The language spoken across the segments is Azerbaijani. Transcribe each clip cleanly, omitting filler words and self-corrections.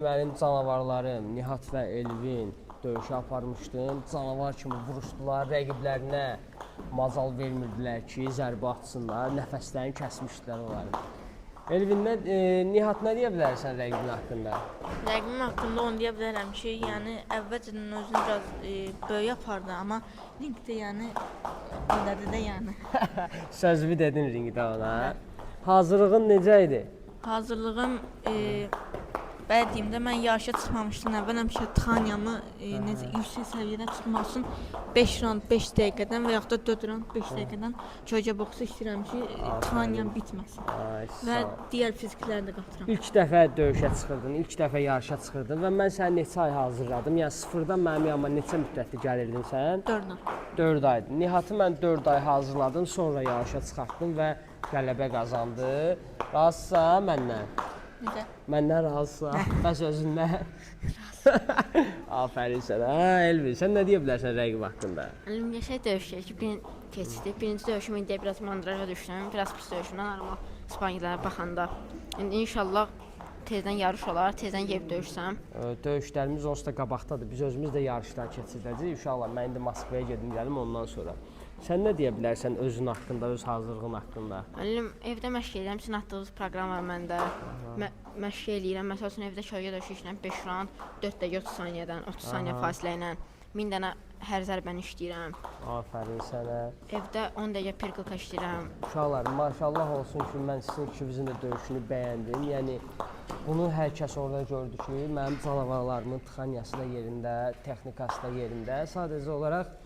Mənim canavarlarım Nihat və Elvin döyüşə aparmışdım. Canavar kimi vuruşdular, rəqiblərinə macal vermirdilər ki, zərbə atsınlar, nəfəslərini kəsmişdilər onların. Elvin, Nihat, nə deyə bilərsən rəqibin haqqında? Rəqibim haqqında onu deyə bilərəm ki, yəni əvvəlcədən özünü biraz böyük apardı, amma ringdə yəni elədi də yəni. Sözümü dedin ringdə ona. Hazırlığın necə idi? Hazırlığım belə deyim də, mən yarışa çıxmamışdan əvvəl həmişə txanyamı necə yüksək səviyyədə tutmaq üçün 5 round 5 dəqiqədən və yaxud da 4 round 5 dəqiqədən kölgə boksu istəyirəm ki, txanyam bitməsin. Ay, və digər fizikləri də qatıram. İlk dəfə döyüşə çıxırdın, ilk dəfə yarışa çıxırdın və mən səni neçə ay hazırladım? Yəni sıfırdan mənim yanıma neçə müddətdir gəlirdin sən? 4 ay. 4 aydır. Nihatı mən 4 ay hazırladım, sonra yarışa çıxartdım və qələbə qazandı. Razısan məndən? Necə? Məndən razısan? Bəs özündən? Afərin sənə. Hə, Elvin, sən nə deyə bilərsən rəqib haqqında? Elvin qəşəng döyüşdü ki, keçdi. Birinci döyüşüm indi biraz mandraja düşdüm, biraz pis döyüşümdən normal sparringlərə baxanda. İndi inşallah tezdən yarış olar, tezdən gedib döyüşsəm. Döyüşlərimiz onsuz da qabaqdadır. Biz özümüz də yarışlar keçiriləcək. İnşallah mən indi Moskvaya gedim gəlim ondan sonra. Sən nə deyə bilərsən özün haqqında, öz hazırlığın haqqında? Müəllim, evdə məşq edirəm, sizin atdığınız proqram var məndə. Məşq eləyirəm. Məsəl üçün evdə kölgə döyüşü işləyirəm 5 round, 4 dəqiqə 30 saniyədən, 30 saniyə fasilə ilə 1000 dənə hər zərbəni işləyirəm. Afərin sənə. Evdə 10 dəqiqə perqılka işləyirəm. Uşaqlar, maşallah olsun ki, mən sizin ikinizin də döyüşünü bəyəndim. Yəni bunu hər kəs orada gördü ki, mənim canavarlarımın txanyası da yerində, texnikası da yerində. Sadəcə olaraq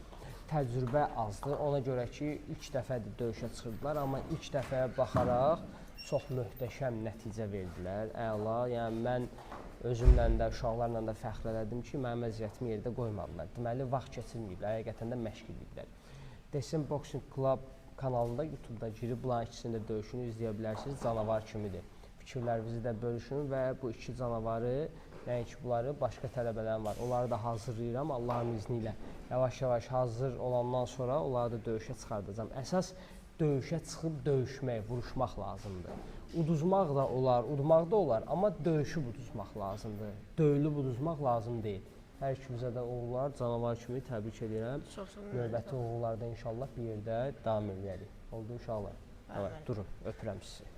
təcrübə azdır. Ona görə ki, ilk dəfədir döyüşə çıxırdılar, amma ilk dəfəyə baxaraq çox möhtəşəm nəticə verdilər. Əla, yəni mən özümlə də, uşaqlarla da fəxr elədim ki, mənim əziyyətimi yerdə qoymadılar. Deməli, vaxt keçirməyiblər, həqiqətən də məşq ediblər. Desin Boxing Club kanalında YouTube-da girib bunların ikisinin də döyüşünü izləyə bilərsiniz. Canavar kimidir. Fikirlərinizi də bölüşün və bu iki canavarı, nəinki bunları, başqa tələbələrim var. Onları da hazırlayıram Allahın izni ilə. Yavaş-yavaş hazır olandan sonra onları da döyüşə çıxardacağam. Əsas döyüşə çıxıb döyüşmək, vuruşmaq lazımdır. Uduzmaq da olar, udmaq da olar, amma döyüşüb uduzmaq lazımdır. Döyülüb uduzmaq lazım deyil. Hər ikimizə də uğurlar, canavar kimi təbrik edirəm. Çox sağ olun. Növbəti uğurlarda inşallah bir yerdə davam edərik. Oldu uşaqlar. Evet, durun, öpürəm sizi.